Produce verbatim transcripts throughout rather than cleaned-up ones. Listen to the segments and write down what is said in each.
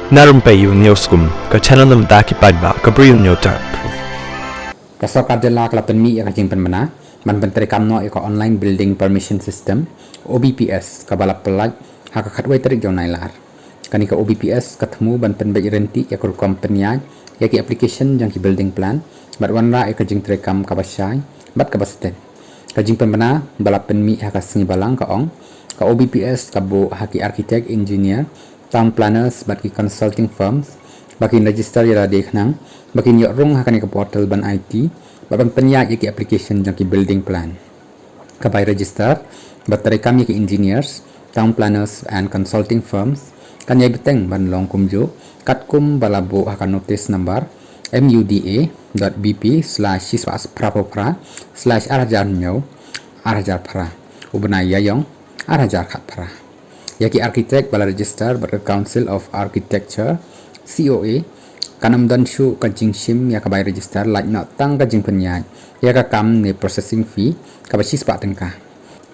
Na rympei ïa u Newsroom, ka channel na bynta ki paidbah ka Bri u Hynñiewtrep. Ka sorkar jylla ka la pynmih ïa ka jingpynbna ban pyntreikam noh ïa ka Online Building Permission System, O B P S, kaba la pyllait ha ka khatwei tarik jong u Nailar. Kane ka O B P S ka thmu ban pynbeit ryntih ïa ka rukom pynïaid ïa ki application jong ki building plan bad wanrah ïa ka jingtreikam kaba shai bad kaba stet. Ka jingpynbna ba la pynmih ha ka sngi Balang ka ong, ka O B P S ka buh ha ki architect, engineer, town planners bad ki consulting firms ba kin register ïa lade khnang ba kin ïoh rung ha kane ka portal ban aiti bad ban pynïaid ïa ki application jong ki building plan. Ka bai register bad treikam ïa ki engineers, town planners and consulting firms kan ïai bteng ban long kumjuh katkum ba la buh ha ka notice number M U D A dot B P slash shispah phra phew phra slash ar hajar hynñiew, ar hajar phra, u bnai Ïaïong, ar hajar khatphra. Ïa ki architect ba la register bad ka Council of Architecture, C O A, kan ym don shuh ka jingshim ïa ka bai register lait noh tang ka jingpynïaid ïa ka kam ne processing fee kaba shispah tyngka.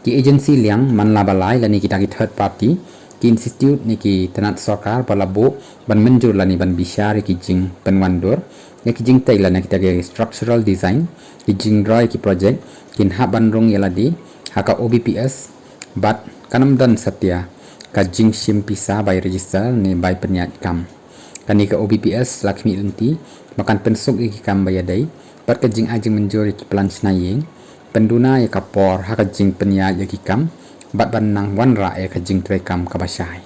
Ki agency liang man la ba lai lane kita ki third party, ki institute ne ki tnat sorkar ba la buh ban mynjur lane ban bishar ïa ki jingpynwandur ïa ki jingtei lane kita ki structural design, ki jingroi ïa ki project kin hap ban rung ïa lade ha ka O B P S bad kan ym don satia ka jingshim pisa bai register ne bai pynïaid kam. Kane ka O B P S la khmih lynti ba kan pynsuk ïa ki kam ba ïadei bad ka jingai jingmynjur ïa ki plan shna ïing, pynduna ïa ka por ha ka jingpynïaid ïa ki kam bad ban nang wanrah ïa ka jingtreikam kaba shai.